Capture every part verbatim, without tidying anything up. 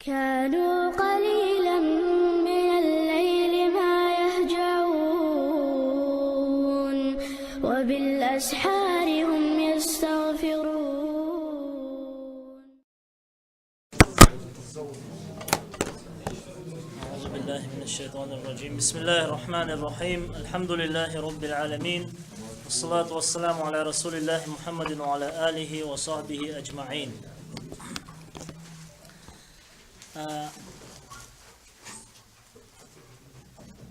كانوا قليلا من الليل ما يهجعون، وبالأسحار هم يستغفرون. أعوذ بالله من الشيطان الرجيم. بسم الله الرحمن الرحيم. الحمد لله رب العالمين. والصلاة والسلام على رسول الله محمد وعلى آله وصحبه أجمعين. А,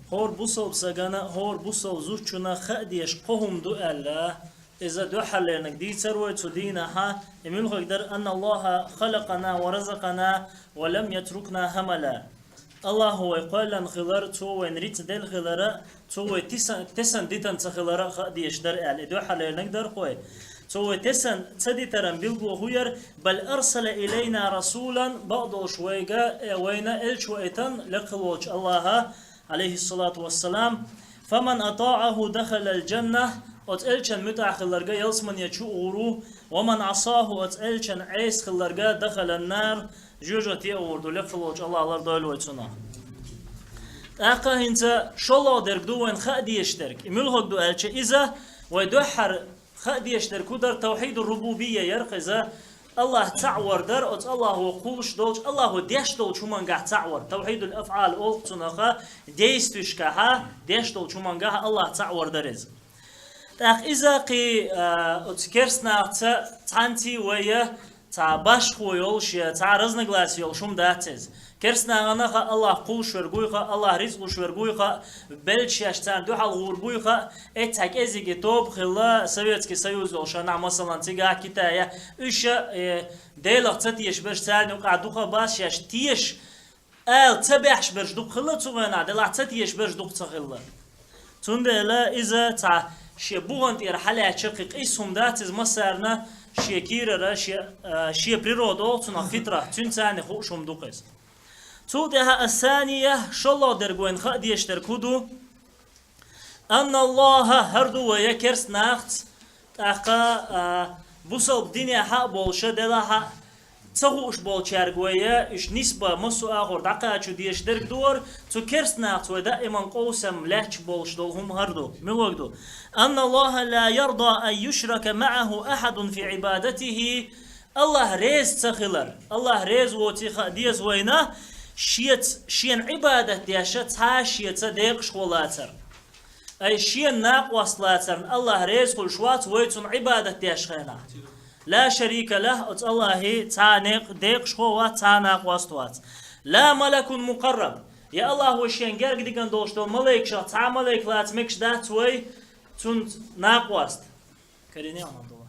хӀор бусалба сагана, хӀор бусалба зудчуна хаа дезаш кхо хӀума ду аьлла, иза дуьххьарлерниг дийцар вай цу дийнахьа, и муьлхарг дара: «أن الله خلقنا ورزقنا ولم يتركنا هملا». Аллахо вай кхоьллина хилар, Цо вайна рицкъ делла хилар, Цо вай тиса-, тесна дитина ца хилар а хаа дезаш дара аьлла, и дуьххьарлерниг дара кхо. Цо вай тесна ца дитаран билгало хӀун яра: «بل أرسل إلينا رسولا», бакъдолуш вайга, э, вайна элча ваийтина лекха волчу Аллаха, عليه الصلاة والسلام. «فمن أطاعه دخل الجنة», оцу элчан муьтӀахь хилларг ялсамане чу а гӀур ву, «ومن عصاه», оцу элчан Ӏеса хилларг, «دخل النار», жоьжахате а гӀур ду, лекха волчу Аллаха лардойла вай цунах. ТӀаккха хӀинца шолгӀа дерг ду вайна хаа дезаш дерг. И муьлхарг ду аьлча, иза вай дуьххьара хаа дезаш дерг хӀун дара? Тавхьидур-рубубийя яра иза, Аллах цхьаъ вар дара, оцу Аллахо кхуллуш долчу, Аллахо деш долчу хӀумангахь цхьаъ вар. Тавхьидул-афӀал олу цунах, действуешкахьа, деш долчу хӀумангахь Аллах цхьаъ вар дара иза. ТӀаккха иза кхин, а, оцу керстанахца цхьаьнций вай цхьа башхо йолуш я цхьа разногласие йолуш хӀума дац иза. Керстанахана хаьа Аллах кхуллуш верг вуй хаьа, Аллах рицкъ луш верг вуй хаьа, беллачу шаьш царна дуьхьал гӀур буй хаьа, эццхьа кӀеззиг тоба хилла, Советский Союз йолуш хенахь, масалан, цигахь Китая, уьш, э, Делах ца тешаш берш царна юкъахь дукха бац, шаьш тешаш ала ца бехаш берш дукха хилла цу хенахь, делахь ца тешаш берш дукха ца хилла. Цундела иза цхьа шен бухана тӀера хьалаьцча кхин къийса хӀума дац иза массарна, шен кийрара, шен, а, шен природа олу цунах, фитра, цуьнан царна хууш хӀума ду-кх иза. Цул тӀаьхьа ас-сания, шолгӀа дерг вайна хаа дезаш дерг хӀун ду? «أن الله», хӀара ду вай керстанахца, тӀаккха, а, бусалба динехь а болуш, делахь а ца хууш болчаьрга вай, уьш нисба массо а агӀор дӀакхачо дезаш дерг ду хӀара, цу керстанахца вай даиман къовсам лаьтташ болуш долу хӀума хӀара ду. Муьлхарг ду? «أن الله لا يرضى أن يشرك معه أحد في عبادته». Аллах реза ца хилар, Аллах реза воций хаа деза вайна, шеца, шена Ӏибадат деш цхьа а шеца декъашхо лацар. Ай, шена накъост лацарна Аллах реза хуьлуш вац вай цунна Ӏибадат деш хенахь. «لا شريك له», оцу Аллахе цхьа а некъ-, декъашхо вац, цхьа а накъост вац. «لا ملك مقرب», я Аллахо шен герга дигна долуш долу малайкашах цхьа а малайк лаца мегаш дац вай цунна накъост. Карине Ахьмадулла.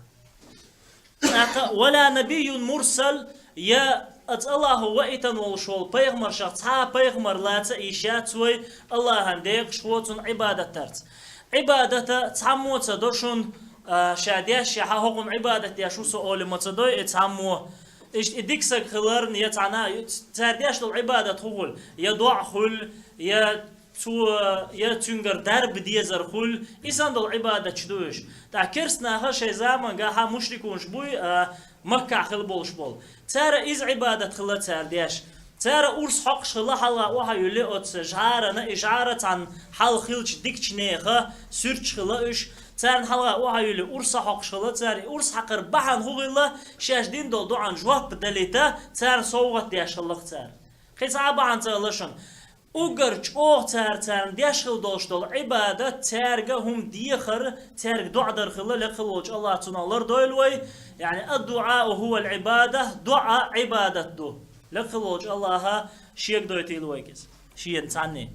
ТӀаккха: «ولا نبي مرسل», я оцу Аллахо ваийтина волуш волу пайхамаршах цхьа а пайхамар лаца йиш яц вай Аллахана декъашхо, цунна Ӏибадат дарца. Ӏибадата цхьаммо а ца до шуна, а, ша деш, ша хьан хӀокхунна Ӏибадат деш ву со олий ма ца дой и цхьаммо. Иштта и дика саг хиларна, я цхьана, цара деш долу Ӏибадат хӀун хуьлу, я доӀа хуьлу, я цо, я цуьнгара дарба дезар хуьлу, и санна долу Ӏибадаташ ду уьш. ТӀаккха керстанаха шайн замангахьа мушрикунаш буй, а, Маккахь хила болуш болу. Цара иза Ӏибадат хилла цара деш. Цара урс хьокхуш хилла хьалха охьа юьллу оцу жӀарана, и жӀара цхьана хьалха хиллачу дикачу нехан суьрташ хилла уьш. Царна хьалха охьа юьллу урс хьокхуш хилла цара. И урс хьакхар бахьана хӀун хилла, шаьш дина долу доӀан жоп далийта, царна совгӀат деш хилла-кх цара. Кхин цхьа а бахьана ца хилла шуна. Уггар чӀогӀа цара царна деш хила долуш долу Ӏибадат, цаьрга хӀума дехар, цаьрга доӀа дар хилла, лекха волчу Аллах цунах лардойла вай, яъни, «الدعاء هو العبادة», доӀа Ӏибадат ду. Лекха волчу Аллаха шега дойтийла вайга иза, шена цхьанне.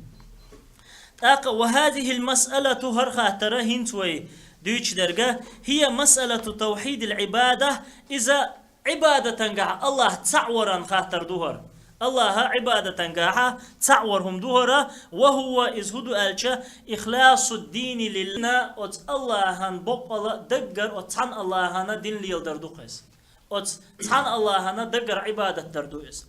ТӀаккха: «وهذه المسألة», хӀара хаттара хӀинца вай дуьйцуш дерга, «هي مسألة توحيد العبادة», иза Ӏибадатангахь Аллах цхьаъ варан хаттар ду хӀара. Аллаха Ӏибадатангахьа цхьаъ вар хӀума ду хӀара, «وهو», иза хӀун ду аьлча, «إخلاص الدين لله», оцу Аллахана боккъала даггара оцу цхьана Аллахана дин леладар ду-кх иза. Оцу цхьана Аллахана даггара Ӏибадат дар ду иза.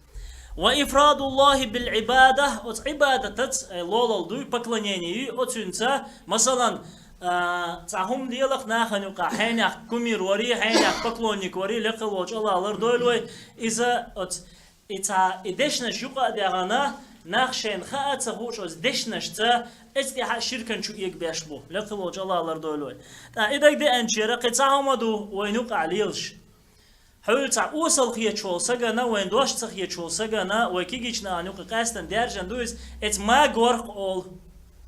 «وإفراد الله بالعبادة», оцу Ӏибадатаца, э, лолал дуй, поклонение юй, оцуьнца, масалан, а, цхьа хӀума лела-кх нахана юкъахь, хьенех кумир варий, хьенех поклонник варий, лекха волчу Аллах лардойла вай, иза оцу И цхьа, и дешнаш юкъа а даьгӀана, нах шайна хаа ца хууш оцу дешнашца, эцу тӀехьа ширкан чу эгабеш бу. Лекха волчу Аллах лардойла вай. ТӀаккха и дагадеанчера кхин цхьа хӀума ду вайна юкъахь лелаш. Хьуьлла цхьа осал хеташ волу сагана, вайн дош ца хеташ волу сагана, вай кегийчу нахана юкъа къаьстина даьржина ду иза, эца магорх олу.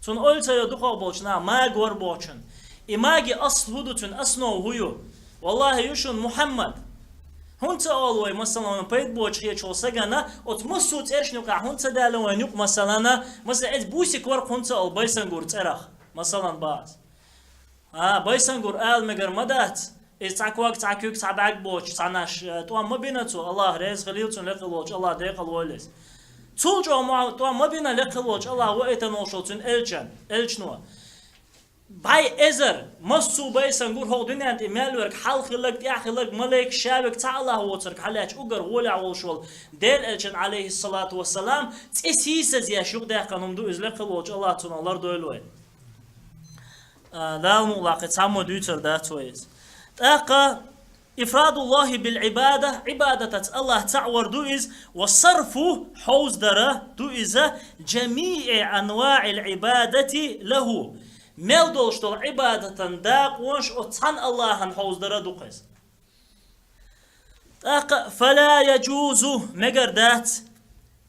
Цунна ойла ца йо дукхах болчу наха магор бохучун. И маги асл хӀун ду, цуьнан основа хӀун ю? Валлахи, ю шуна Мухьаммад. ХӀунда ца олу вай, масалан, пайда боцуш хеташ волу сагана, оцу массо а цӀершна юкъахь хӀунда ца даьлла вайн юкъа, масалана, масалан, эца бусик варх хӀунда ца олу Байсангур цӀерах, масалан, бац. А, Байсангур ала мегар ма дац. Иза цхьа ког, цхьа куьг, цхьа бӀаьрг боцуш, цхьанаш, э, тӀом ма бина цо, Аллах реза хилийла цунна, лекха волчу Аллах декъала войла иза. Цул чӀогӀа ма-, тӀом ма бина лекха волчу Аллах ваийтина волуш волу цуьнан элчан, элчано. БӀай эзар, массо а Байсангур хӀокху дуьненна тӀе мел верг, хьалха хилларг, тӀаьхьа хилларг, малайк, ша верг, цхьа Аллах воцург хьалаьцча уггар гӀолехь волуш волу Делан элчан, алейхиссалату вассалам, цӀе сийсазъеш юкъадаьккхина хӀума ду иза, лекха волчу Аллах цунах лардойла вай. А, Дала мукъ лахь, кхин цхьаммо дуьйцур дац вай иза. ТӀаккха ифрадуллахи бил Ӏибада, Ӏибадатаца Аллах цхьаъ вар ду иза, ва сарфу, хьовзадара ду иза, жамиӀи анваӀил Ӏибадати лаху. Мел долуш долу Ӏибадатан дакъонаш оцу цхьана Аллахьан хьовзадара ду-кх иза. ТӀаккха, фала яжузу, мегар дац,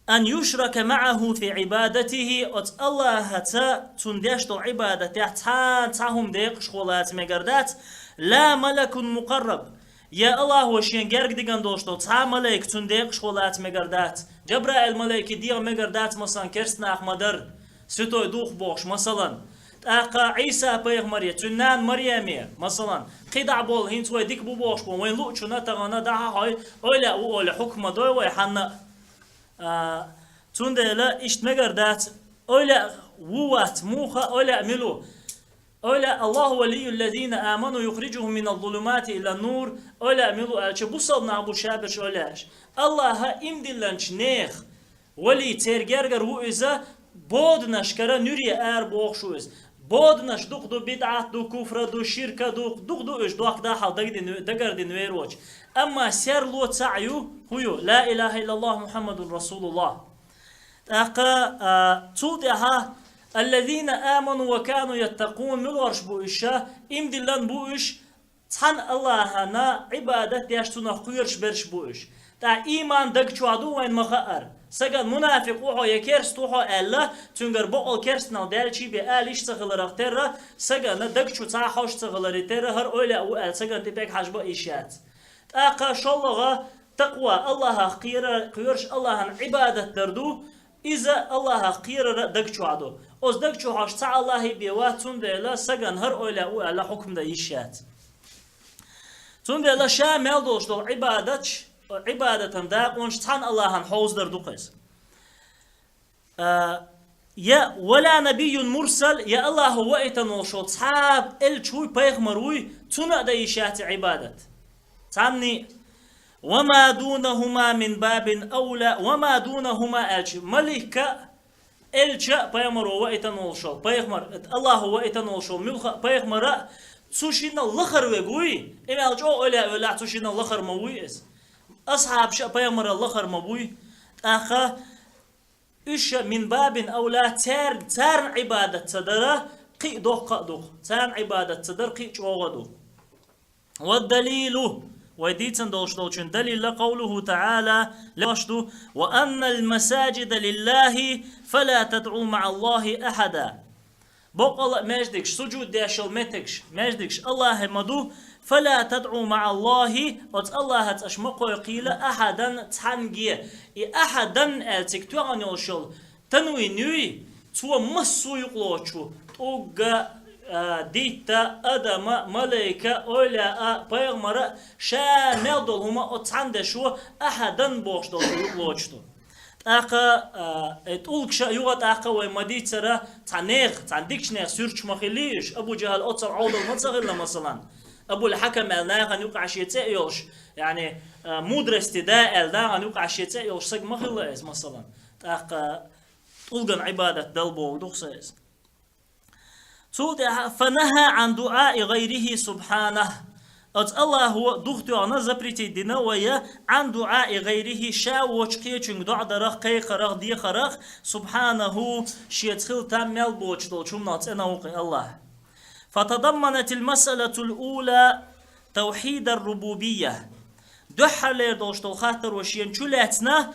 ан юшрака маӀаху фи Ӏибадатихи, оцу Аллахьаца цунна деш долу Ӏибадатехь цхьа, цхьа хӀума декъашхо лаца мегар дац, ла малакун мукъарраб, я Аллахьо шен герга диган долуш долу цхьа а малайк цунна декъашхо лаца мегар дац, Жабраил малайке дегӀа мегар дац, масалан, керстанах ма-дарра, Святой Дух бохуш, масалан. ТӀаккха Ӏийса пайхамаре, цуьнан нана Марьяме, масалан, кхидӀа болу, хӀинца вай дика бу бохуш бу, вайн луучунна тахана дӀахьахьой, ойла а ву оле хьукма дой вай хьанна. А, цундела иштта мегар дац, ойла а ву вац, муха ойла а милу. Ойла а: «Аллаху валиюллазина аману юхрижухум минал зулумати илан нур». Ойла а милу аьлча, бусалба нах бу шаберш ойла а аьлча. Аллаха имдилланчу нех вали, церан гергара ву иза, боданашкара нуьре ара бохуш ву иза. Боданаш дукха ду, бидӀат ду, куфра ду, ширка ду, дукха ду уьш, дохка дахьал дагадин-, дагардина верочу. Амма серло цхьаъ ю, хӀун ю? Ла илаха иллаллах Мухаммадун Расулуллах. ТӀаккха, а, цул тӀаьхьа: «Аллазина аману ва кану яттакъун», муьлхарш бу уьш, имдиллан бу уьш, цхьана Аллахьана Ӏибадат деш, цунах кхоьруш берш бу уьш. ТӀаккха ийман даг чохь ду вайн ма хаара. Сагана мунафикъ ву хьо я керст ву хьо аьлла, цуьнгара боккъал керстанал даьлчий бен ала йиш ца хиларах терра, сагана даг чу цхьа а хьожуш ца хиларе терра, хӀара ойла а ву аьлла, сагана тӀе пегга хьажба а йиш яц. ТӀаккха шоллагӀа, такъва, Аллахах кхера-, кхоьруш, Аллахьан Ӏибадат дар ду, иза Аллахах кхерара даг чохь ду. Оцу даг чу хьожуш цхьа Аллахьи бен вац, цундела сагана хӀара ойла а ву аьлла хьукма дан йиш яц. Цундела ша мел долуш долу Ӏибадатш, Ӏибадатан дакъонаш цхьана Аллахьан хьовзадар ду-кх иза. А, я: «Ва ла набийюн мурсал», я Аллахо ваийтан волуш волу цхьа а элча вуй, пайхамар вуй, цунна а дан йиш яц и Ӏибадат. Цхьанний: «Ва ма дунахума мин бабин аула, ва ма дунахума», аьлча, малик а, элча а, пайхамаро ваийтан волуш волу, пайхамар, Аллахо ваийтан волуш волу муьлхха а пайхамар а цу шинна лахара вег вуй, и мел чӀогӀа ойла а велахь, цу шинна лахара ма вуй иза. Асхьабаш а пайхамарал лахара ма буй. ТӀаккха уьш а мин бабин аула, церан, царна Ӏибадат ца дара кхин а доккха а ду-кх, царна Ӏибадат ца дара кхин а чӀогӀа ду. Ва далилу, вай дийцан долуш долчун далилла къавлуху таӀала, леш ду: «Ва аннал масаджида лиллахи, фала тадъу маӀаллахи ахьада». Боккъала а маьждигаш, сужуд деш йолу меттигаш, маьждигаш Аллахье ма ду, «фала тадъу маӀаллахи», оцу Аллахьаца аша ма кхойкхийла, «ахьадан», цхьаьнгге. И «ахьадан» аьлла цига тоьхна йолуш йолу танвин юй, цо массо а юкъалоцу, тӀугга, а, дитта, адама, малайка, ойла а, пайхамара, ша мел долу хӀума оцу цхьана дешо «ахьадан» бохуш долу юкъалоцу ду. ТӀаккха, а, э, тӀулгаш а юха тӀаккха вай ма дийцара, цхьа нех, цхьа дикачу нех суьрташ ма хилий уьш, Абу Джахал оццал Ӏовдал ма ца хилла, масалан. Абул Хьакам аьлла нахана юкъахь шен цӀе а йолуш, яъни, а, мудрости да аьлла нахана юкъахь шен цӀе а йолуш саг ма хилла иза, масалан. ТӀаккха тӀулган Ӏибадат дала боху ду-кх сан иза. Цул тӀаьхьа: «Фанахьа Ӏан дуӀаи гӀайрихи субхьанахь». Оцу Аллахо духтоьхна, запретить дина вайна, عن دعاء غيره, ша воцчу кхечуьнга доӀа дарах, кхайкхарах, дехарах, سبحانه, шеца хила там мел боцуш долчу хӀуманах цӀена ву-кх и Аллах. فتضمنت المسألة الأولى توحيد الربوبية. Дуьххьарлера долуш долу хаттаро шена чу лаьцна,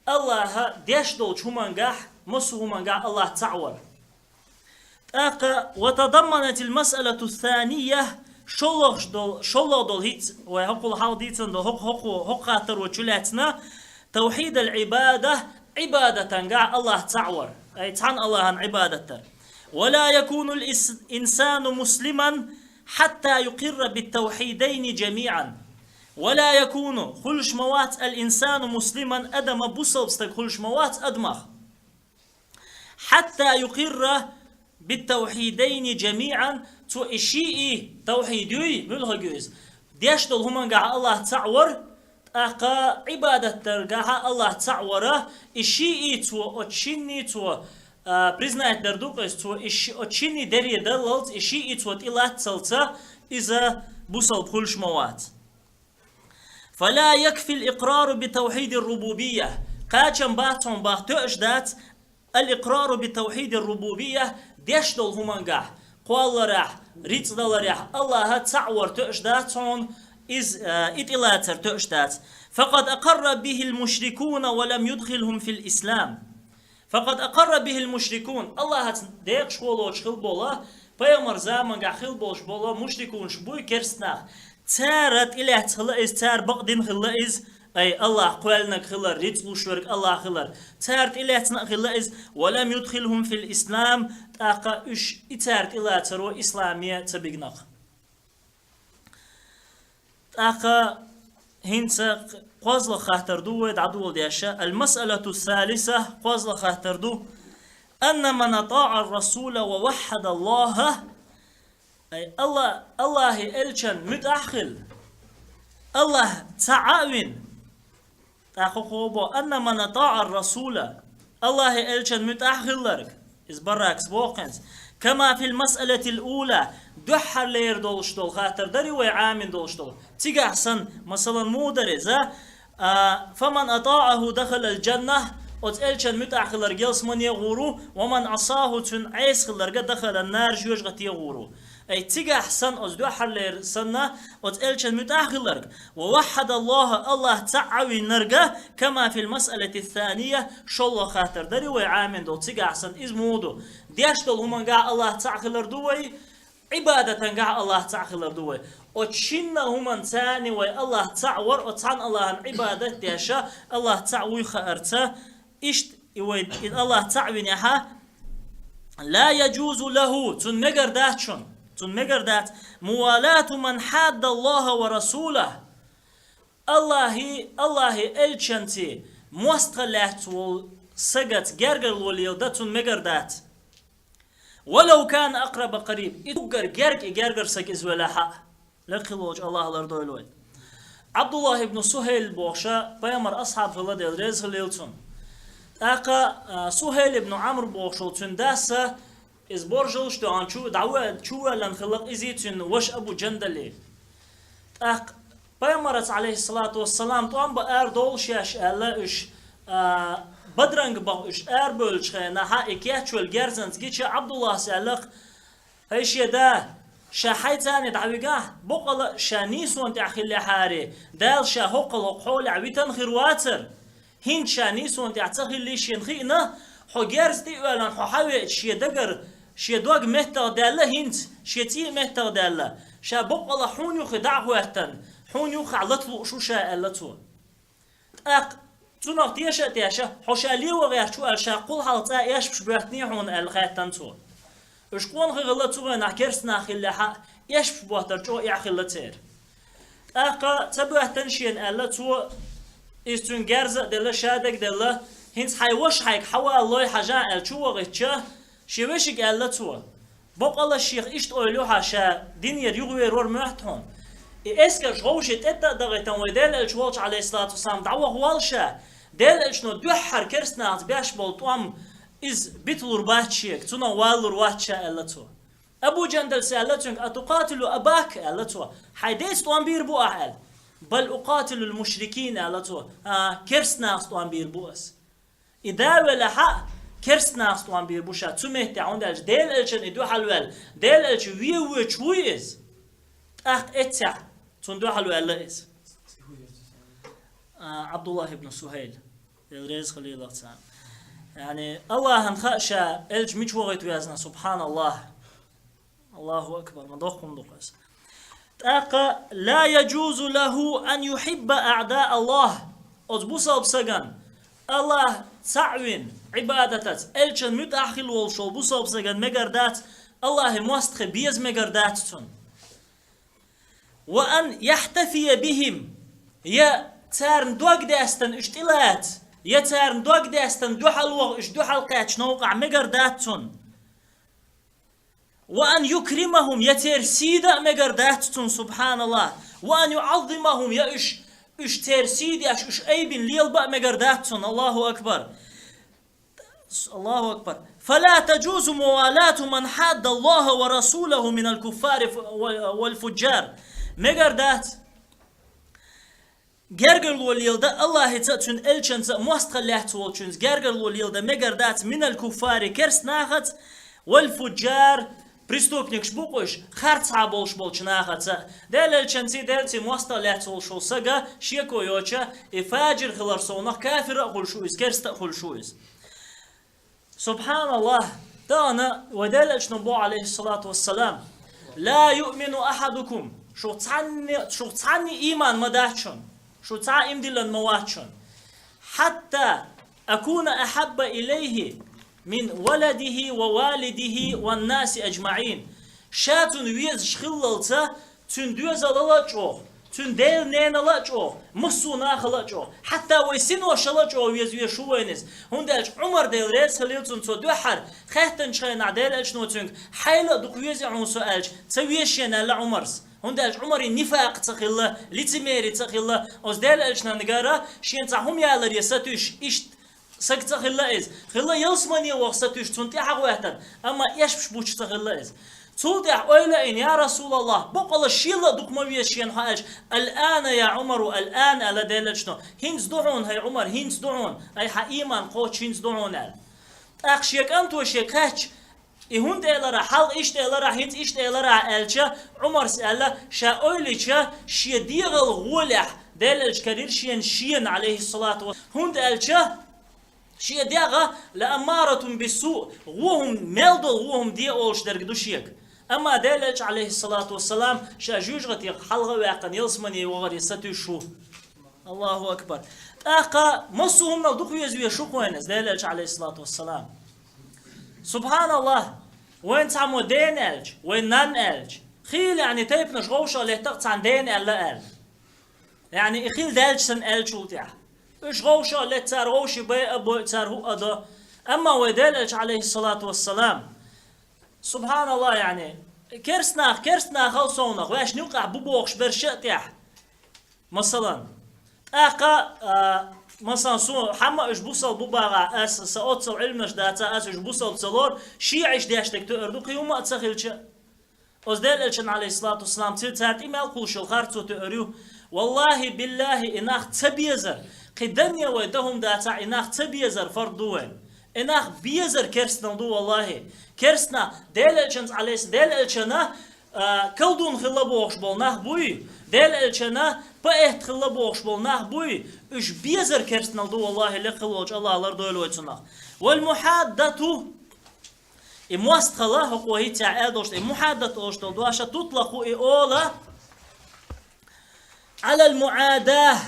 Аллаха деш долчу хӀумангахь, массо а хӀумангахь Аллах цхьаъ вар. ТӀаккха وتضمنت المسألة الثانية, шолгӀаш дол-, шолгӀа долу хӀинца, вай хӀокхул хьалха дийцина долу хӀокху, хӀокху, хӀокху хаттаро чу лаьцна, توحيد العبادة, Ӏибадатангахь Аллах цхьаъ вар, ай, цхьана Аллахана Ӏибадат дар. ولا يكون الإنسان مسلما حتى يقر بالتوحيدين جميعا. ولا يكون, хуьлуш ма вац, الإنسان مسلما, адам, бусалба стаг хуьлуш ма вац адамах. حتى يقر بالتوحيدين جميعا, цо и шиъ, тавхьид юй, муьлхарг ю иза, деш долу хӀумангахь Аллах цхьаъ вар, тӀаккха Ӏибадат даргахь Аллах цхьаъ вар, и шиъ цо, оцу шинна цо, а, признать дар ду-кх иза, цо и ши-, оцу шинна даре даллалц, и шиъ цо тӀелаццалца, иза бусалба хуьлуш ма вац. فلا يكفي الإقرار بتوحيد الربوبية. Кхачам бац хьуна бах тоьаш дац, الإقرار بتوحيد الربوبية, деш долу хӀумангахь, кхолларехь, рицкъ даларехь, Аллаха цхьаъ вар тоьаш дац хьуна, иза, а, и тӀелацар тоьаш дац. فقد أقر به المشركون ولم يدخلهم في الإسلام. فقد أقر به المشركون. Аллахаца декъашхо лоцуш хила болу, пайхамар замангахь хила болуш болу мушрикунаш буй керстанах. Цара тӀелаьцна хила иза, цара бакъдина хила иза, ай, Аллах кхоьллинарг хилар, рицкъ луш верг Аллах хилар. Цара тӀелаьцна а хила иза, ولم يدخلهم في الإسلام, тӀаккха уьш и цара тӀелацаро исламе ца бигнакх. ТӀаккха хӀинца кхозлагӀа хаттар ду вай дӀадоладеш, المسألة الثالثة, кхозлагӀа хаттар ду, أن من أطاع الرسول ووحد الله, ай, Алла-, Аллахи элчан муьтӀахь хилла, Аллах цхьаъ а вина, тӀаккха хӀокхо бо, أن من أطاع الرسول, Аллахи элчан муьтӀахь хилларг, иза барракс боху хӀинца, كما في المسألة الأولى, дуьххьарлера долуш долу хаттар дарий вай Ӏамийна долуш долу. Цигахь санна, масалан, муха дара иза, а, فمن أطاعه دخل الجنة, оцу элчан муьтӀахь хилларг ялсамане гӀур ву, ومن عصاه, цуьнан Ӏеса хилларг, دخل النار, жоьжахате гӀур ву. Ай, цигахь санна, оцу дуьххьарлера санна, оцу элчан муьтӀахь хилларг, ووحد الله, Аллах цхьаъ а винарг, كما في المسألة الثانية, шолгӀа хаттар дарий вай Ӏамийна долу, цигахь санна, иза муха ду? Деш долу хӀумангахь Аллах цхьаъ хилар ду вай, Ӏибадатангахь Аллах цхьаъ хилар ду вай. Оцу шинна хӀуманца вай Аллах цхьаъ вар, оцу цхьана Аллахана Ӏибадат деш, Аллах цхьаъ вуй хаарца, иштта и вай, и Аллах цхьаъ винехь, لا يجوز له, цунна мегар дац шуна, цунна мегар дац, موالاة من حاد الله ورسوله, Аллахи, Аллахи элчанци мостагӀа лаьцна волу сагаца гергарло леладан цунна мегар дац. ولو كان أقرب قريب, и уггар герга, и гергара саг иза велахь а. Лекха волчу Аллаха лардойла вай. Абдуллах ибн Сухайл бохуш, пайхамар асхьаб хилла, Дела реза хилийла цунна. ТӀаккха, а, Сухайл ибн Ӏамр бохуш волу цуьнан дас, иза боржалш тоьхна чу, дӀавоь-, чувоьллина хилла-кх изий, цуьнан ваша Абу Жандали. ТӀаккха пайхамарца, алейхиссалату вассалам, тӀом бан арадовла шаьш аьлла, уьш, а, бадранг бан уьш арабевллачу хенахь, и кечвелла герзанца гича, Абдуллас аьлла-кх: «ХӀай шен да, ша хьайца а дӀавигахь, баккъала а ша нийсонан тӀехь хиллехьара, Дала ша хӀокхул хӀокху хьолехь витан хир вацара. ХӀинца ша нийсонан тӀехь ца хиллий шена хиъна, хьо герз тӀе а оьллина, хьо хьавеача, шен дагара, шен дог меттах даьлла хӀинца, шен цӀий а меттах даьлла, ша баккъала а хьуна юххе дӀа а хӀоьттина, хьуна юххехь лата лууш ву ша», — аьлла цо. ТӀаккха цунах теша а теша: «Хьо ша лево гӀерташ ву аьлла, ша кхул хьалха цкъа эшпаш боьттиний хьуна?» — аьлла хаьттина цо. Уьш къонахий хилла цу хенахь, керстанах хиллехь а, эшпаш боттар чӀогӀа эхь хилла церан. ТӀаккха ца боьттина шена аьлла цо, иза цуьнан герз а делла, ша дага делла, хӀинца хьайн ваша хьайга хьавалалой хьажа аьлла чу вахийтча, шен вешига аьлла цо: «Баккъала а шех иштта ойла ю хьан, ша динера юхаверор моьтту хьуна. И эскарш ховше тӀетта а дахийтина вай Делан элча волчу, алейхиссалату вассалам, дӀаваха воллу ша, Делан элчано дуьххьара керстанахца беш болу тӀом иза биталур бац шега, цунах валалур вац ша», — аьлла цо. Абу Джандалс аьлла цуьнга: «أتقاتل أباك؟» аьлла цо. «Хьайн дайца тӀом бийр бу ахь?» аьлла. «بل أقاتل المشركين», аьлла цо. «А, керстанашца тӀом бийр бу ас». И да велахь а, керстанашца тӀом бийр бу ша цу меттехь, хӀунда аьлча Делан элчанна и дуьхьал ваьлла, Делан элча вен воьдуш вуй иза. ТӀаккха эццехь цунна дуьхьал ваьлла иза. А, Абдуллах ибн Сухайл. Дела реза хуьлийла царна. Яъни, Аллахьан хаьа ша элча мича вахийта везна, субханаллах. Аллаху акбар, ма доккха хӀума ду-кх иза. ТӀаккха: «لا يجوز له أن يحب أعداء الله». Оцу бусалба стагана Аллах цхьаъ вина, Ӏибадатаца, элчанна муьтӀахь хила волуш волу бусалба стагана мегар дац, Аллахьан мостагӀий беза мегар дац цунна. «وأن يحتفي بهم», я царна дог даьстина уьш тӀелаца, я царна дог даьстина дуьхьал ваха уьш дуьхьал кхаьчна новкъахь мегар дац цунна. «وأن يكرمهم», я церан сий дан а мегар дац цунна, субханаллах. «وأن يعظمهم», я уьш, уьш церан сий деш, уьш айбина лелабан а мегар дац цунна, Аллаху акбар. Аллаху акбар. «فلا تجوز موالاة من حاد الله ورسوله من الكفار والفجار». Мегар дац гергарло леладан Аллахьца а, цуьнан элчанца а, мостагӀалла лаьцна волчуьнца гергарло леладан мегар дац «من الكفار», керстанашца, «والفجار», преступникаш бу-кх уьш, харцахьа болуш болчу нахаца а. Делан элчанций, Делаций мостагӀалла лаьцна волуш волу стага шеко йоцуш, и фажир хилар совнах кафир а хуьлуш ву иза, керста а хуьлуш ву иза. Субханаллах, тахана вай Делан элчано боху, алейхиссалату вассалам: «لا يؤمن أحدكم», шух цхьанне, шух цхьанне ийман ма дац шуна, шу цхьа а ийман диллина ма вац шуна. «حتى أكون أحب إليه من ولده ووالده والناس أجمعين». Ша цунна везаш хиллалца, цуьнан доьзалал а чӀогӀа, цуьнан дел-ненал а чӀогӀа, массо а нахал а чӀогӀа, хьатта вай синошал а чӀогӀа веза везаш ву вайна иза. ХӀунда аьлча Ӏумар, Дела реза хилийла цунна, цо дуьххьара хаьттинчу хенахь Делан элчано цуьнга: «Хьайла а дукха везий хьуна со?» аьлча, «Ца веза шена», аьлла Ӏумарс. ХӀунда аьлча Ӏумаран нифакъ ца хилла, лицемери ца хилла, оцу Делан элчанна гара шена цхьа хӀума яларе сатуьйсуш, иштта саг ца хилла иза. Хилла ялсамане ваха сатуьйсуш, цунна тӀаьхьа гӀоьртина, амма эшпаш буьйцуш ца хилла иза. Цул тӀаьхьа ойла а йина: «Я Расулаллах, баккъала шел а дукха ма веза шена хьо», аьлча: «الآن يا عمر، الآن», аьлла Делан элчано. «ХӀинца ду хьуна, хӀай Ӏумар, хӀинца ду хьуна. Ай, хьан ийман кхочуш хӀинца ду хьуна», аьлла. ТӀаккха шен кӀанто шега хаьттича: «И хӀунда элира, хьалха иштта элира, хӀинца иштта элира?» аьлча, Ӏумарс аьлла, ша ойла йича, шен дегӀал гӀолехь Делан элча карийра шена, шена, алейхиссалату ва-, хӀунда аьлча, шен дегӀ «لأمارة بالسوء», вон хӀума, мел долу вон хӀума де олуш дерг ду шега. Амма Делан элча, алейхиссалату вассалам, ша жоьжахатех хьалха а ваьккхина, ялсамане вахаре сатуьйсуш ву. Аллаху акбар. ТӀаккха массо а хӀуманал дукха веза везаш ву-кх вайна иза Делан элча, алейхиссалату вассалам. Субханаллах, вайна цхьаммо дена аьлча, вайн нанна аьлча, хийла, яъни, тайпанаш вовшах летта-кх цхьана дена аьлла аьлла. Яъни, и хила даьлча санна аьллачул тӀаьхьа. Уьш вовшах а летта, цара вовшийн бай а бойу, цара хӀуъа а до. Амма вай Делан элча, алейхиссалату вассалам, субханаллах, яъни, керстанах, керстанахал совнах, ваьшна юкъахь бу бохуш берш а тӀехь. Масалан, тӀаккха, а, масалан, суна хьамма уьш бусалба бу бахахь, аса сан оццул Ӏилманаш дацахь, аса уьш бусалба ца лору, шиӀаш деш дерг тоьар ду, кхин хӀумма а ца хилча. Оцу Делан элчанна, алейхиссалату вассалам, ци-, цара тӀе мел кхуллуш йолу харцо тоьар ю. Валлахи, биллахи, и нах ца безар, кхин данне вай дан хӀума дацахь, и нах ца безар фард ду вайна. И нах безар керстанал ду, валлахи. Керстана Делан элчанца, алейхи-, Делан элчанна, а, колдун хилла бохуш болу нах буй, Делан элчанна поэт хилла бохуш болу нах буй, уьш безар керстанал ду, валлахи, лекха хила волчу Аллаха лардойла вай цунах. Вал мухаддату, и мостагӀалла, хӀокхо хӀинца аьлла долуш, и мухаддат олуш долу дош а тутлакъу, и ола, Ӏалал муӀада,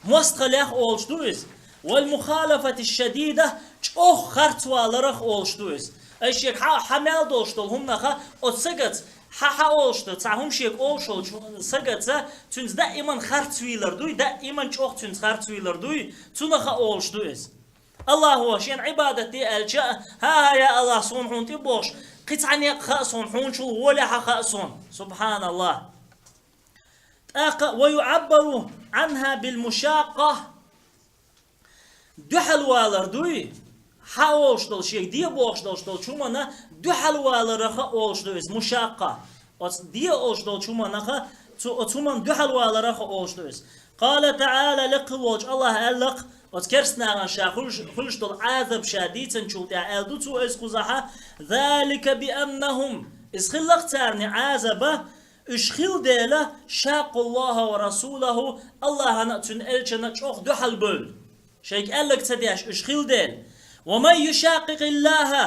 мостагӀаллех олуш ду иза. Вал мухалафати шадида, чӀогӀа харцваларах олуш ду иза. Ай шега хьа-, хьан мел долуш долу хӀуманаха оцу сагаца, хьан, хьан олуш ду, цхьа хӀума шега олуш волчу сагаца, цуьнца даиман харцвийлар дуй, даиман чӀогӀа цуьнца харцвийлар дуй, цунаха олуш ду иза. Аллахо, шена Ӏибадат де аьлча а, хӀа-хӀа, я Аллах, суна хьуна тӀе бохуш, кхин цхьа некъ хаьа суна, хьуначул гӀолехьа хаьа суна. Субханаллах. ТӀаккха ва юӀаббару Ӏанха бил мушаккъа. Дуьхьал валар дуй, хьа олуш долу, шега де бохуш долуш долчу хӀуманна дуьхьалваларах олуш ду иза, мушаккъа. Оцу де олуш долчу хӀуманах, цу, оцу хӀуманна дуьхьалваларах олуш ду иза. Къала таӀала, лекха волчу Аллаха аьлла-кх, оцу керстанашна ша хуьлуш, хуьлуш долу Ӏазаб ша дийцинчул тӀаьхьа аьлла ду цо иза кхузахь: «Залика бианнахум», иза хилла-кх царна Ӏазаба, уьш хилла дела, «шаккъуллаха ва расулаху», Аллахана а, цуьнан элчанна а чӀогӀа дуьхьал бевлла. Шайга аьлларг ца деш уьш хилла дела. «Ва ман юшаккъикъиллаха»,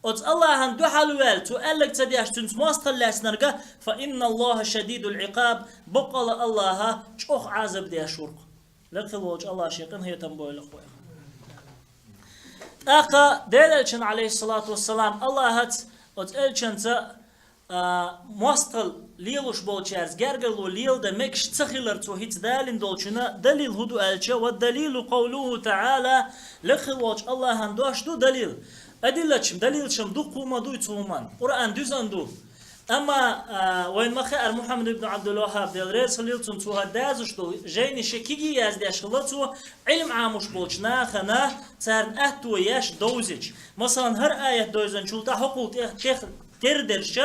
оцу Аллахана дуьхьал ваьлла, цо аьлларг ца деш, цуьнца мостагӀалла лаьцнарг, «фа инналлаха шадидул Ӏикъаб», баккъала Аллаха чӀогӀа Ӏазаб деш ву-кх. Лекха волчу Аллаха шен къинхетам бойла-кх вайх. ТӀаккха Делан элчанна, Ӏалайхиссалату вассалам, Аллахаца оцу элчанца а, мостагӀалла лелош болчаьрца гергарло леладан мегаш ца хилар цо хӀинца далийна долчунна далил хӀун ду аьлча, «ва далилу къавлуху таӀала», лекха волчу Аллахана дош ду далил. Адиллачам, далилчам дуккха а ма дуй цу хӀуманна, Къуръан дуьззина ду. Амма, а, вайна ма-хаъара, Мухьаммад ибн Ӏабдул-Ваххаб, Дела реза хилийла цунна, цо хӀара дазуш долу жайни шен кегий яздеш хилла цо, Ӏилма Ӏамош болчу нахана царна атто еш довзича. Масалан, хӀара аят довзанчул тӀаьхьа хӀокхул тӀе-, тӀе-, тера дерш,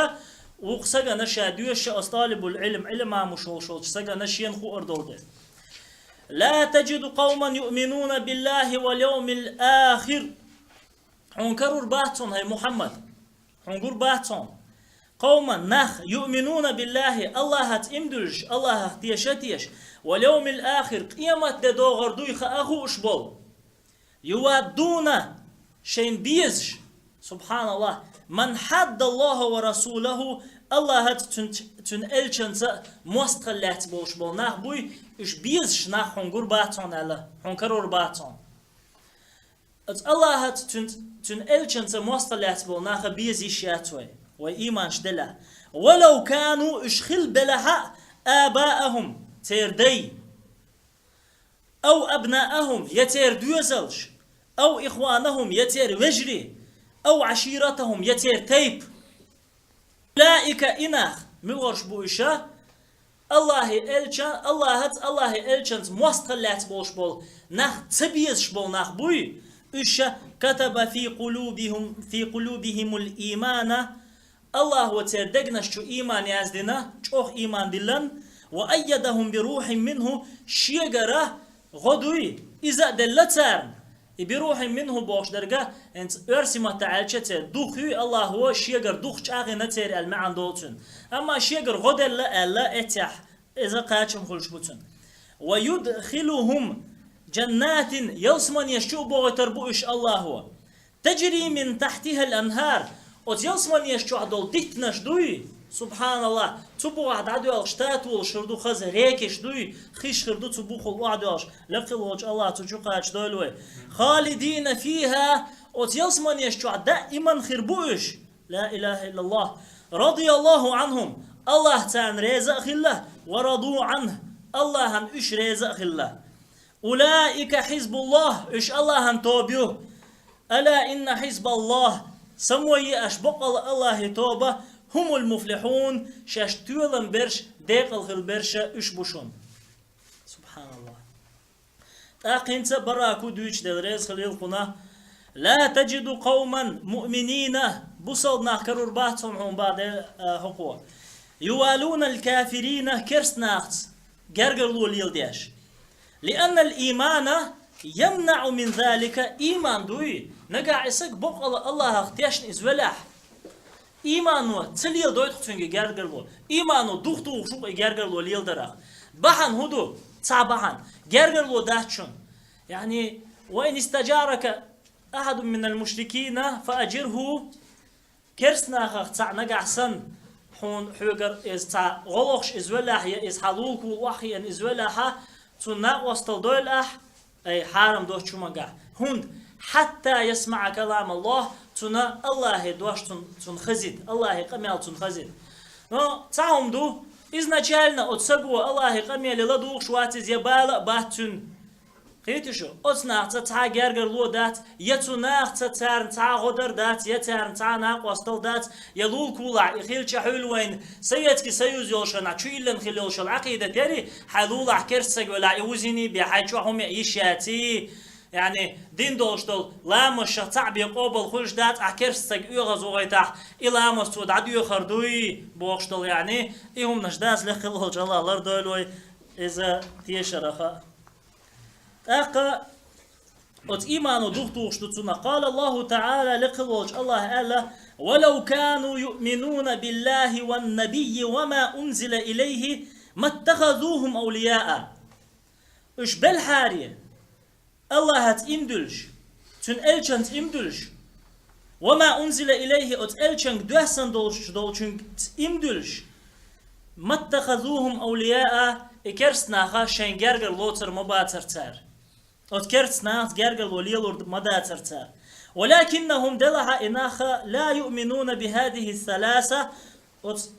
вукху сагана ша доьшу, оцу талибул Ӏилм, Ӏилма Ӏамош волуш волчу сагана шена хуур долу дела. «Ла таджиду къавман юъминуна биллахи вал йовмил ахир». Хьуна карор бац хьуна, хӀай Мухьаммад. Хьуна гур бац хьуна. «Къавман», нах, «юъминуна биллахи», Аллахаца иман дуьллуш, Аллахах теша а теша, «вал йовмил ахир», къемат де догӀур дуй хаа хууш болу. «Юваддуна», шайна безаш, субханаллах, «ман хьаддаллаха ва расулаху», Аллахаца, цуьнан, цуьнан элчанца мостагӀалла лаьцна болуш болу нах буй, уьш безаш нах хьуна гур бац хьуна аьлла, хьуна карор бац хьуна. Оцу Аллахаца, цуьнан, цуьнан элчанца мостагӀалла лаьцна болу наха беза йиш яц вай, вай ийманаш делахь. «Валав кану», уьш хилла белахь а, «абаахум», церан дай, «ав абнаахум», я церан доьзалш, «ав ихванахум», я церан вежарий, «ав Ӏаширатахум», я церан тайпа. «Улаика», и нах, муьлхарш бу уьш, Аллахи элчан, Аллахаца, Аллахи элчанца мостагӀалла лаьцна болуш болу нах, ца безаш болу нах буй, уьш, «катаба фи къулубихим, фи къулубихимул иймана», Аллахо церан дегнаш чу ийман яздина, чӀогӀа ийман диллина, «ва айядахум би рухьин минху», шегара гӀо дуй, иза а делла царна. И «би рухьин минху» бохуш дерг, хӀинца оьрсийн маттахь аьлча, церан дух юй, Аллахо шегара дух чӀагӀйина церан аьлла маьӀна долу цуьнан. Амма шегара гӀо делла аьлла эццехь, иза кхачам хуьлуш бу цуьнан. «Ва юдхилухум джаннатин», ялсаманеш чу а бохуьйтур бу уьш Аллахо. «Таджри мин тахьтихал анхар». Оцу ялсаманеш чохь долу диттанаш дуй, субханаллах, цу бухахь дӀадоьлхуш татолаш хир ду хаза, рекаш дуй, хиш хир ду цу бухахула охьадоьлхуш, лекха волчу Аллах цу чу кхачадойла вай. «Халидина фиха», оцу ялсаманеш чохь даиман хир бу уьш. Ла илаха иллаллах. «Радияллаху анхум», Аллах царна реза а хилла, «ва раду анху», Аллахана уьш реза а хилла. «Улаика хьизбуллах», уьш Аллахана тоба ю. «Ала инна хьизбаллах», самой е аш бакъала Аллахи тоба, «хумул муфлихун», шаьш тоьлам берш, декъал хила берш уьш бу шуна. Субханаллах. ТӀаккха хӀинца бараку дуьйцу, Дела реза хилийла кхунна: «Ла таджиду къавман муъминина», бусалба нах карор бац хьуна, хьуна бан де, а, хӀокхо. «Ювалунал кафирина», керст нахаца гергарло леладеш. «Лианнал иймана ямнаъу мин залика», ийман дуй, нагахь и саг боккъала Аллахах тешна иза велахь, иймано ца леладойту цуьнга гергарло. Иймано дух тухуш ву и гергарло леладарах. Бахьана хӀун ду? Цхьа бахьана. Гергарло дац шуна. Яъни, «ва ин истаджарака ахьадун минал мушрикина фа аджирху». Керст нахах цхьаъ нагахь санна, хьуна хьоьгара иза цхьа гӀо лохуш иза велахь, я иза хьан лулакула охьахиъна иза велахь, цунна накъостал дойла ахь, ай, хьарам доцучу хӀумангахь. ХӀунда? «Хьатта ясмаъа калам Аллах», цунна Аллахе дош цун-, цунна хазийта, Аллахе къамел цунна хазийта. Но цхьа хӀума ду, изначально оцу саго Аллахе къамеле ладугӀуш вац иза, я бала а бац цуьнан. Кхетий шу, оцу нахаца цхьа гергарло дац, я цу нахаца царна цхьа гӀо дар дац, я царна цхьа накъостал дац, я лулакулахь и хилча хьуьлла вайна Советский Союз йолуш хенахь чу йиллина хилла йолуш йолу Ӏакъидат яри, хьайн лулахь керст саг велахь и вузиний бен хьайн чохь хӀума ян йиш яций, яъни, дин долуш долу ламаз ша цхьаъ бен къобал хуьлуш дац, ахь керста стаг оьгӀаз вахийтахь, и ламаз цо дӀадоьхур дуй, бохуш долу, яъни, и хӀуманаш дац, лекха волчу Аллах лардойла вай иза тешарах. ТӀаккха оцу иймано дух тухуш ду цунах. Къала Аллаху ТаӀала, лекха волчу Аллаха аьлла: «Валав кану юъминуна биллахи ван набийи ва ма унзила илайхи маттахазухум авлияа». Уьш белхьаре, Аллахьаца ийман дуьллуш, Цуьнан элчанца ийман дуьллуш, ва ма унзила илайхи, оцу элчанга доьссина долуш долчуьнга ийман дуьллуш, маттахазухум авлияа, и керста нах шайн гергара лоцур ма бацара цара. Оцу керста нахаца гергарло лелур ма дацара цара. Валакиннахум, делахь а и нах, ла юъминуна бихазихи саласа, оцу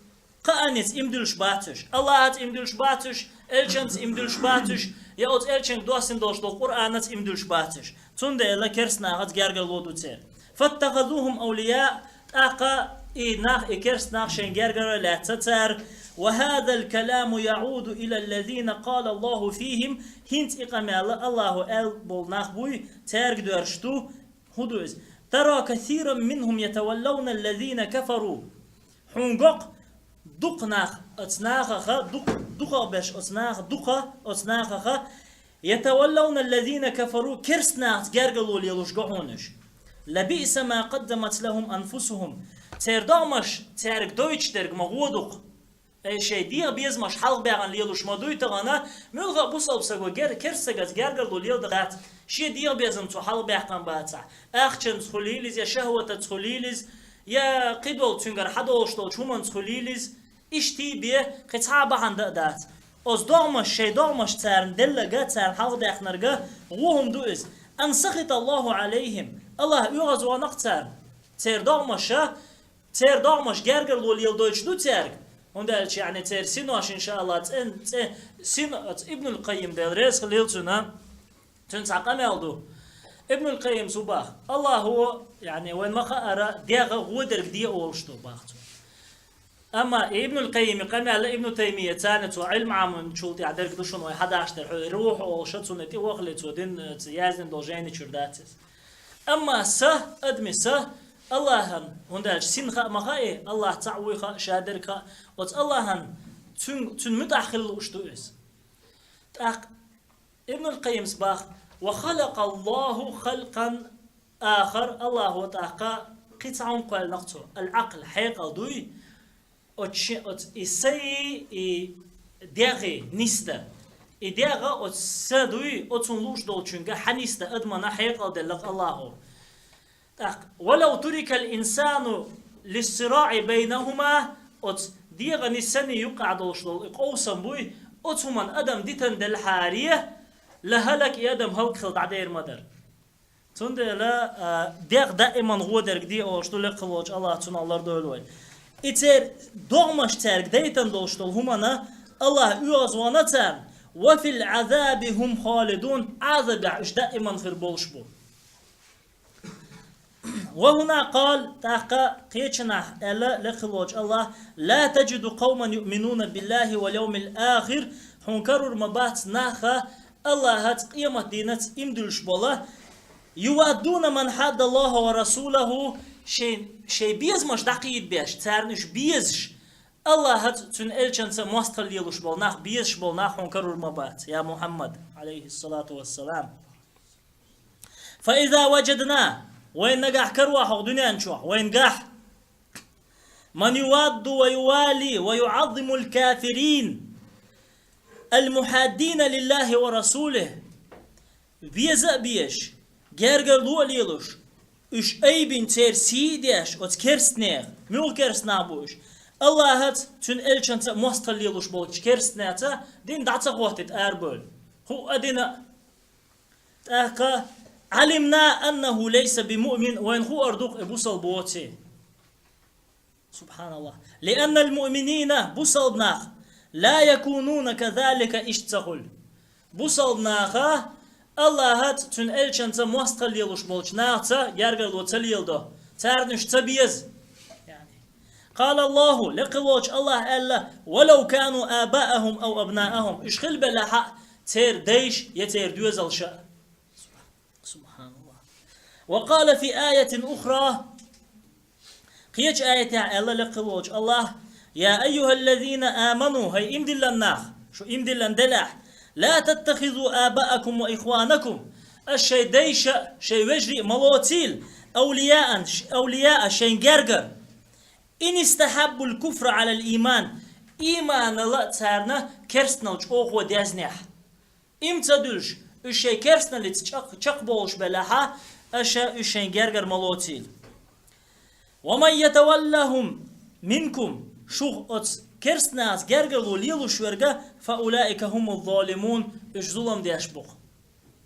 кхаанница ийман дуьллуш бац уьш. Аллахьаца ийман дуьллуш бац уьш, элчанца ийман дуьллуш бац уьш, я оцу элчанга доссина долуш долу Къуръанаца ийман дуьллуш бац уьш. Цундела керста нахаца гергарло ду церан. Фаттахазухум авлияа, тӀаккха и нах, и керста нах шайн гергара лаьцна цара. Ва хазал каламу яъуду ила ллазина къала Аллаху фихим, хӀинца и къамел Аллахо аьлла болу нах буй, цаьрга доьрзуш ду. ХӀун ду иза? Тара касиран минхум ятаваллавна ллазина кафару. Хьуна го-кх, дукха нах оцу нахаха, дукха, дукха беш оцу наха, дукха оцу нахаха, ятаваллавна ллазина кафару, керста нахаца гергарло лелуш го хьуна уьш. Лабиъса ма къаддамат лахум анфусухум. Церан догӀмаш цаьрга дойтуш дерг ма гӀо ду-кх. Ай, шайн дегӀан безамаш хьалхабаьккхина лелуш ма дуй тахана, муьлхха а бусалба стага гер-, керста стагаца гергарло леладан дац, шен дегӀан безам цо хьалхабаьккхина бацахь, ахчанца хуьлийла иза, я шахӀватаца хуьлийла иза, я кхидолу цуьнгара хьадолуш долчу хӀуманца хуьлийла иза, иштта бен кхин цхьа а бахьана дан а дац. Оцу догӀмаш, шайн догӀмаш царна делларг, царна хьалхадаьккхинарг гӀо хӀума ду иза. Ан сахита Аллаху алайхим. Аллах оьгӀазвахана-кх царна. Церан догӀмаша, церан догӀмаш гергарло леладойтуш ду цаьрга. ХӀунда аьлча, яъни, церан синош, иншааллах, цӀен-, цӀен-, син-, оцу Ибнул Къаййим, Дела реза хуьлийла цунна, цуьнан цхьа къамел ду. Ибнул Къаййимс хӀун боху? Аллахо, яъни, вайна ма-хаъара, дегӀ гӀо дерг де олуш ду, боху цо. Амма Ибнул Къаййими къамел, Ибну Таймия, царна цо Ӏилма Ӏамийначул тӀаьхьа дерг ду шуна вай хьадахьаш дерг, хьо рухь олуш, цунна тӀе вахале цо дин, ца яздина долу жайни чуьра дац иза. Амма са, адамийн са, Аллахьан, хӀунда аьлча син хаа ма хаьа, Аллахь цхьаъ вуй хаа, ша дерг хаа, оцу Аллахьан цуьнан, цуьнан муьтӀахь хила лууш ду иза. ТӀаккха Ибнул Къаййимс боху: «Ва халакъаллаху халкъан ахар», Аллахо тӀаккха кхин цхьа хӀума кхоьллина-кх цо, ал-Ӏакъл, хьекъал дуй, оцу ши-, оцу и сай, и дегӀи нисдан. И дегӀ оцу са дуй, оцунна лууш долчуьнга хьанисдан адамана хьекъал делла-кх Аллахо. ТӀаккха: «Валав турикал инсану лиссираӀи байнахума», оцу дегӀани сани юккъехь долуш долу и къовсам буй, оцу хӀуманна адам дитина делхьаре, ла хӀалак, и адам хӀаллакьхила дӀадер ма дара. Цундела, а, дегӀ даиман гӀо дерг де олуш ду лекха волчу Аллах, цунах лардойла вай. И церан догӀмаш цаьрга дайтина долуш долу хӀуманна Аллах оьгӀазвахана царна, «ва фил Ӏазаби хӀум холидун», Ӏазабехь уьш даиман хир болуш бу. Ва хӀуна къала, тӀаккха кхечанхьа аьлла лекха волчу Аллах: «Ла таджиду къавман юъминуна биллахи вал явмил ахир», хьуна карор ма бац наха, Аллахьаца, къематдийнаца ийман дуьллуш бола, «юваддуна ман хьадда Аллаха ва расулаху», шайн, шайн безамаш дӀакхийдабеш, царна уьш безаш, Аллахьаца, цуьнан элчанца мостагӀалла лелуш болу нах, безаш болу нах хьуна карор ма бац, я Мухьаммад, алейхиссалату вассалам. «Фа иза ваджадна», вайн нагахь каро хьо дуьнен чохь, вайн гахь, «ман ювадду ва ювали ва юӀаззимул кафирин, ал-мухьаддина лиллахи ва расулих», веза а безаш, гергарло а лелуш, уьш айбина церан сий а деш, оцу керстанех, муьлха керстанах бу уьш, Аллахьаца, цуьнан элчанца а мостагӀалла лелуш болчу керстанеца дин дӀа ца хӀоттийта арабевлла. ХӀуъа дина а. ТӀаккха: «Ӏалимна аннаху лайса бимуъмин», вайна хуур ду-кх и бусалба воций. Субханаллах. «Лианнал муъминина», бусалба нах, «ла якунуна казалика», иштта ца хуьлу. Бусалба наха Аллахьаца, цуьнан элчанца мостагӀалла лелуш болчу нахаца гергарло ца леладо, царна уьш ца беза. Яъни, къала Аллаху, лекха волчу Аллах аьлла: «Валав кану абаахум ав абнаахум», уьш хила белахь а, церан дайша я церан доьзалша а. وقال في آية أخرى, кхечу аятехь аьлла лекха волчу Аллах: «يا أيها الذين آمنوا», хӀай иман диллина нах, шу иман диллина делахь, «لا تتخذوا آباءكم وإخوانكم», аш шайн дайша, шайн вежарий ма лоцийла, «أولياء», ш-, «أولياء», шайн гергара, «إن استحبوا الكفر على الإيمان», ийманал царна керстанал чӀогӀа дезнехь. Им ца дуьлуш, уьш шайн керстаналлица чӀакх-, чекхболуш белахьа, аша уьш шайн гергара ма лоцийла. «ومن يتولهم منكم», шух оцу керстанаца гергарло лелуш верга, «فأولئك هم الظالمون», уьш зулам деш бу-кх.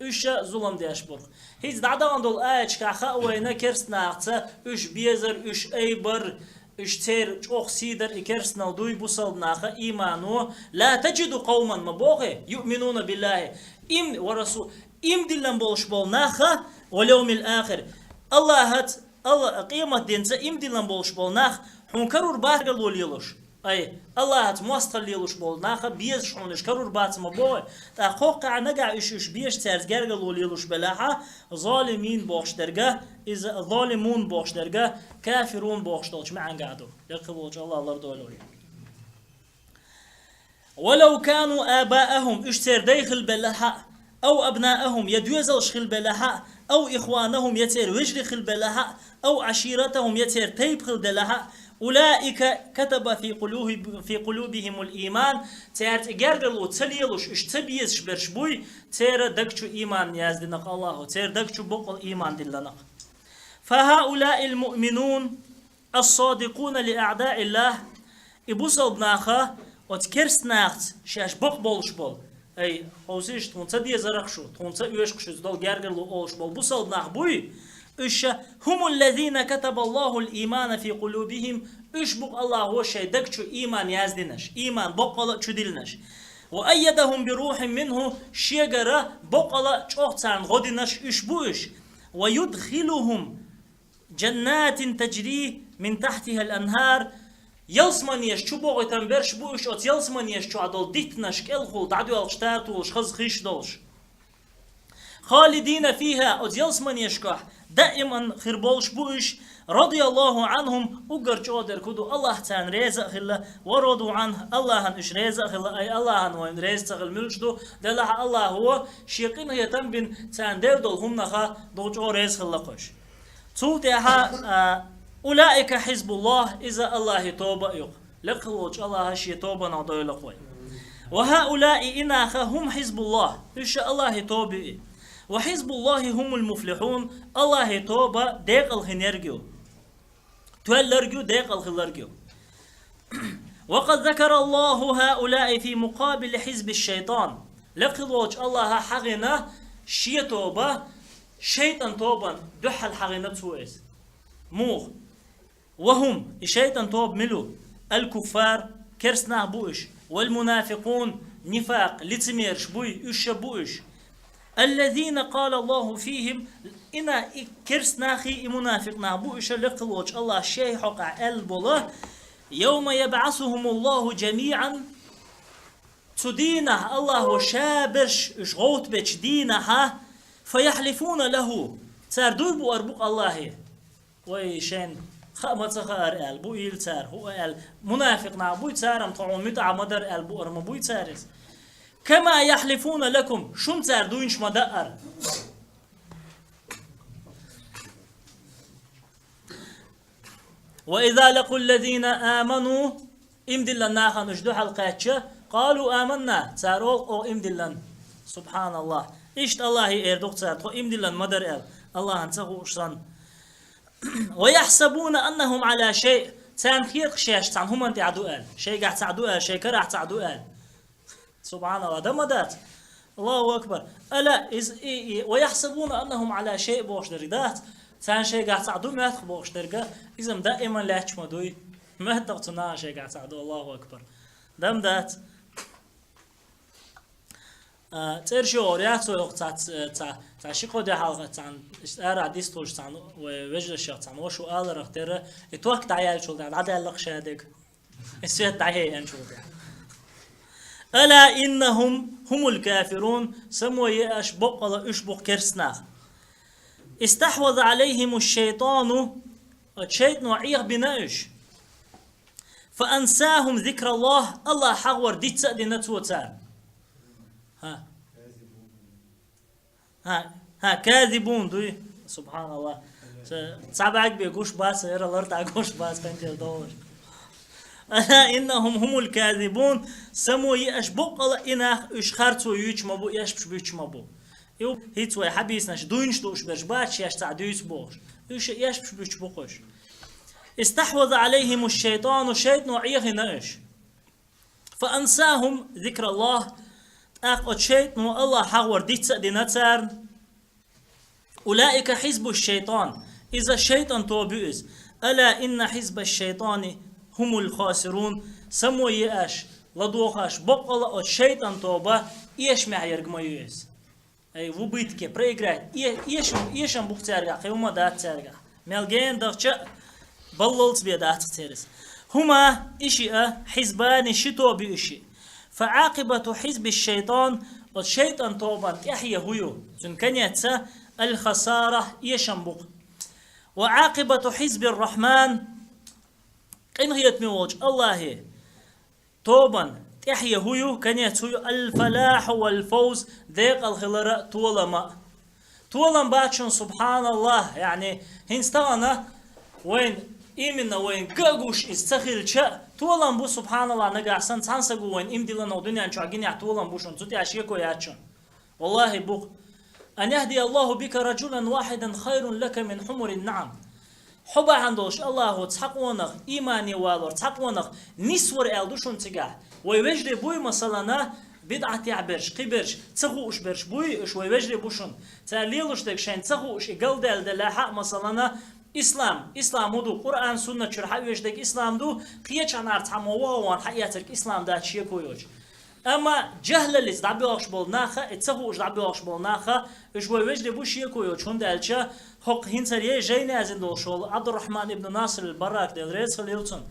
Уьш ша зулам деш бу-кх. ХӀинца дӀадахана долу аяташкахь хаьа вайна керстанахца уьш безар, уьш айбар, уьш церан чӀогӀа сий дар, и керстанал дуй бусалба наха иймано, «لا تجد قوما», ма боху, «يؤمنون بالله», им ва расу-, им диллина болуш болу наха, «واليوم الآخر», Аллахьаца, Алла-, къемат динца им диллина болуш болу нах, хьуна карур бац гергарло лелуш. Ай, Аллахьаца мостагӀалла лелуш болу наха безаш хьуна уьш карур бац ма боху, тӀаккха кхоккхаьа нагахь уьш, уьш безаш цаьрца гергарло лелуш белахьа, «ظالمين» бохуш дерга, иза «ظالمون» бохуш дерга, «كافرون» бохуш долчу маьӀнехь ду. Лекха волчу Аллах лардойла вай. «ولو كانوا آباءهم», уьш церан дай хила белахьа, «أو أبناءهم», я доьзалш хила белахьа, «أو إخوانهم», я церан вежарий хила белахьа, «أو عشيرتهم», я церан тайпа хила делахьа, «أولئك كتب في قلوب-، في قلوبهم الإيمان», цаьрца и гергарло ца лелуш, уьш ца безаш берш буй, церан даг чу ийман яздина-кх Аллахо, церан даг чу боккъал ийман диллина-кх. «فهؤلاء المؤمنون الصادقون لأعداء الله», и бусалба наха, оцу керстанахца шаьш бакъ болуш болу, ай, хьовсийша, тхуна ца дезарах шу, тхуна ца оьшуш иза долу гергарло олуш болу бусалба нах буй, уьш ша, «هم الذين كتب الله الإيمان في قلوبهم», уьш бу-кх Аллахо шайн даг чу ийман яздинарш, ийман боккъала а чудиллинарш. «وأيدهم بروح منه», шегара боккъала а чӀогӀа царна гӀо динарш уьш бу уьш. «ويدخلهم جنات تجري من تحتها الأنهار», ялсаманеш чу бохуьйтан берш бу уьш, оцу ялсаманеш чохь долу диттанаш кӀелхула дӀадоьлхуш, татолуш, хаза хиш долуш. «خالدين فيها», оцу ялсаманешкахь даиман хир болуш бу уьш, «رضي الله عنهم», уггар чӀогӀа дерг хӀун ду, Аллах царна реза а хилла, «ورضوا عنه», Аллахьан уьш реза а хилла, ай, Аллахьан вайна реза ца хилла муьлш ду, делахь Аллахо шен къинхетам бина царна дер долу хӀуманаха догӀу чӀогӀа реза хилла-кх уьш. Цул тӀаьхьа, а, «أولئك حزب الله», иза Аллахьи тоба а ю-кх. Лекха волчу Аллаха шен тобанах дойла-кх вай. «وهؤلاء», и наха, «هم حزب الله», уьш ша Аллахьи тоба ю и. «وحزب الله هم المفلحون», Аллахьи тоба декъала хинерг ю. Тоьлларг ю, декъала хилларг ю. «وقد ذكر الله هؤلاء في مقابل حزب الشيطان». Лекха волчу Аллаха хьахийна шен тоба, шайтӀан тобан дуьхьал хьахийна цо иза. Муха? «وهم», и шайтӀан тоба мила ю? «الكفار», керстанах бу уьш, «والمنافقون», нифакъ, лицемерш буй, уьш ша бу уьш. «الذين قال الله فيهم», и на-, и керстанахи, и мунафикъ нах бу уьш, лекха волчу Аллаха шен хьокъехь аьлла болу: «يوم يبعثهم الله جميعا», цу дийнахь Аллахо ша берш уьш гӀовттабечу дийнахьа, «فيحلفون له», цара дуй буур бу-кх Аллахе. Вай шайна хаа ма ца хаара аьлла, буийла цара, хӀуъа аьлла, мунафикъ нах буй, цара-м тхо хьуна муьтӀахь ма дара аьлла буур ма буй цара иза. «كما يحلفون لكم», шуна цара дуйнаш ма даара. «وإذا لقوا الذين آمنوا», ийман диллина нахана уьш дуьхьал кхаьчча, «قالوا آمنا», цара олу: «Оха ийман диллина». СубхьаналлахӀ. Иштта Аллахе эр ду-кх цара, тхо ийман диллина ма дара аьлла, Аллахьан ца хууш санна. «ويحسبون أنهم على شيء», царна хета-кх шаьш цхьана хӀуманна тӀехь ду аьлла, шайгахь цхьаъ ду аьлла, шайн карахь цхьаъ ду аьлла. СубхьаналлахӀ, дан ма дац? Аллаху акбар. Ала из и, и, «ويحسبون أنهم على شيء» бохуш дерг дац? Царна шайгахь цхьаъ ду моьтту-кх бохуш дерг, иза-м даиман лаьтташ ма дуй. Моьтту-кх цу наха шайгахь цхьаъ ду, Аллаху акбар. Дан ма дац? А, цӀераш йогӀур яц вай хӀокху цхьацца, цхьа, цхьа ши-кхо де хьалха цхьана, иштта арахь дистхуьлуш цхьана вай вежаршех цхьана ваша ву аларах терра, и ток дӀаяьллачул тӀаьхьа дӀадаьлла-кх шен дерг. И свет дӀаяьллачул тӀаьхьа. «ألا إنهم هم الكافرون», само е аша, боккъала уьш бу-кх керстанах. استحوذ عليهم الشيطان, шайтӀано Ӏехабина уж. فأنساهم ذكر الله, АллахӀ хьахавар диц а дина цо царна. ХӀа. ХӀа, хӀа, كاذبون дуй. СубхьаналлахӀ. Ца-, цхьа бӀарг бе гуш бац, яра лар дӀагуш бац, кхантел долаш. ألا إنهم هم الكاذبون, само йиъаш боккъала и нах уж харцо юьйцуш ма бу, эшпаш буьйцуш ма бу. Ив хӀинца вай хьабийцинарш дуйнаш дууш берш бац, шоаш цхьа дуьйцу бохуш. Уж эшпаш буьйцуш бу-кх уж. استحوذ عليهم الشيطان, шайтӀано Ӏехийна уж. فأنساهم ذكر الله, тӀаккха оцу шайтӀано АллахӀ хьахавар диц а дина царна. أولئك حزب الشيطان, иза шайтӀан тоба ю иза. ألا إن حزب الشيطان هم الخاسرون, само йиъаш, ладогӀаш боккъала оцу шайтӀан тоба эшамехь ерг ма ю иза. Ай, в убытке, проиграть. Э-, эшам, эшам бу-кх цаьргахь, кхин хӀума дац цаьргахь. Мел гена дахча а, баллалц бен дац-кх церан иза. هما, и шиъ а, حزبان, ши тоба ю и шиъ. فعاقبة حزب الشيطان, оцу шайтӀан тобан тӀаьхье хӀун ю? Цуьнан конец а الخسارة, эшам бу-кх. وعاقبة حزب الرحمن, къинхетаме волчу АллахӀан тобан тӀаьхье хӀун ю, конец хӀун ю? الفلاح والفوز, декъала хилар а, толам а. Толам бац шуна, субхьаналлахӀ, яъни, хӀинца тахана вайн, именно вайн ган а гуш иза ца хилча а, толам бу, субхьаналлахӀ, нагахь санна цхьана саго вайна иман диллина дуьнен чохь гинехь толам бу шуна, цу тӀехь шеко яц шуна. ВаллахӀи, бу-кх. أن يهدي الله بك رجلا واحدا خير لك من حمر النعم. Хьо бахьана долуш АллахӀо цхьа къонах, иймане валор цхьа къонах нисвар аьлла ду шуна цигахь. Вай вежарий буй, масалана, бидӀатехь берш, кхиберш, ца хууш берш буй, уьш вай вежарий бу шуна. Цара лелош дерг шайна ца хууш, и галдаьлла делахь а, масалана, ислам, ислам хӀун ду, Къуръан, суннат чуьра хьаоьцуш дерг ислам ду, кхечанхьара цхьаммо вогӀу ван хьаэцарг ислам дац шеко йоцуш. Амма жахӀлаллица дӀабоьлхуш болу нах а, и ца хууш дӀабоьлхуш болу нах а, уьш вай вежарий бу шеко йоцуш, хӀунда аьлча хӀокху хӀинца яй жайна яздина долуш волу Ӏабдуррахьман ибн Наср ал-Баррак, Дела реза хила йойла цунна.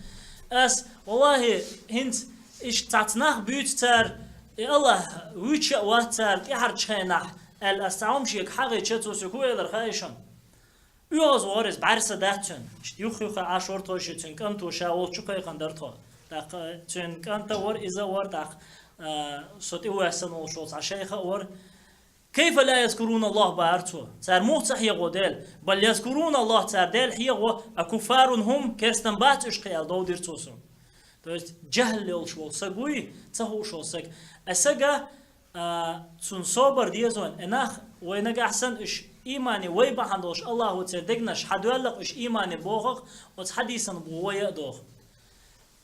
Ас, валлахӀи, хӀинца иштта цхьацца нах буьйцу цара, и АллахӀ вуьйцуш а вац цара тӀаьхьарчу хенахь, аьлла, ас цхьа хӀума шега хьахийча, цо соьга хӀун элира хаьий шуна? ОьгӀаз вара иза, бӀаьрса дац цуьнан. Иштта юх-юха Ӏаш вара тхо, шен цуьнан кӀанто ша волчу кхайкхина дара тхо. ТӀаккха цуьнан кӀанта вара, иза вара, тӀаккха, а, со тӀе ваьссина волуш волу цхьа шайх а вара. كيف لا يذكرون الله, бахара цо. Цара муха ца хьехаво Дела? بل يذكرون الله, цара Дела хьехаво, أكفار هم, керстан бац уьш кхин аьлла, дов дира цо суна. То есть, жахӀл йолуш волу саг вуй, ца хууш волу саг. Аса сага А, цунна собар деза вайн, и нах, вай нагахь санна уьш иймане вай бахьана долуш, АллахӀо церан дегнаш хьадоьлла-кх, уьш иймане боху-кх, оцу хьадисана бу вай а доху.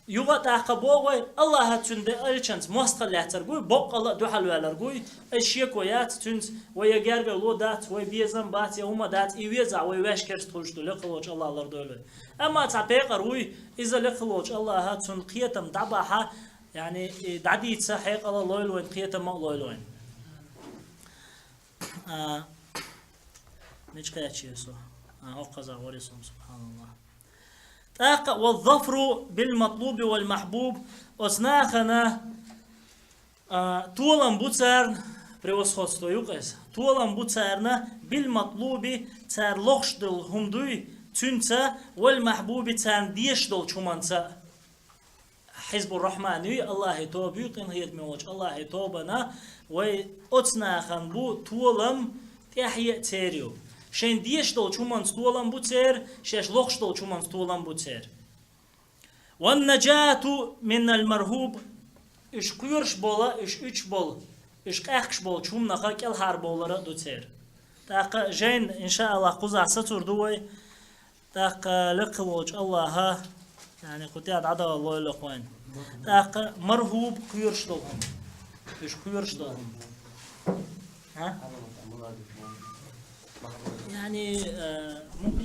Юха а тӀаккха боху вай, АллахӀа цуьнан де элчанца мостагӀалла лаьцнарг вуй, боккъала а дуьхьал ваьлларг вуй, иза шеко яц цуьнца, вай я гергарло дац, вай безам бац, я хӀума дац, и везахь вай ваьш керста хуьлуш ду, лекха волчу АллахӀа лардойла вай. Амма цхьа пекъар вуй, иза лекха волчу АллахӀа цунна кхетам дӀабахьа, яъни, и дӀадийца хьекъал а лойла вайн, кхетам а лойла вайн. А, мича кхаьчира со? А, хӀокхузахь вара со, субхьаналлахӀ. ТӀаккха, والظفر بالمطلوب والمحبوب, оцу нахана, а, толам бу царна, превосходство ю-кх иза, толам бу царна, بالمطلوب, цара лохуш долу хӀума дуй, цуьнца, والمحبوب, царна дезаш долчу хӀуманца. Хьизбур-Рахьман юй, АллахӀан тоба юй, къинхетаме волчу АллахӀан тобана вай оцу нахана бу толам, тӀаьхье а церан ю. Шайна дезаш долчу хӀуманца толам бу церан, шаьш лохуш долчу хӀуманца толам бу церан. والنجاة من المرهوب, уьш кхоьруш болу, уьш уьтуш болу, уьш къаьхкаш болчу хӀуманаха кӀелхьарбовлар а ду церан. ТӀаккха жайна, иншааллахӀ, кхузахь сацур ду вай. ТӀаккха лекха волчу АллахӀа, яъни, кху тӀехь дӀадала лойла-кх вайн. ТӀаккха мархӀуб кхоьруш долу хӀума. Уьш кхоьруш долу хӀума. ХӀа? Яъни, э, муха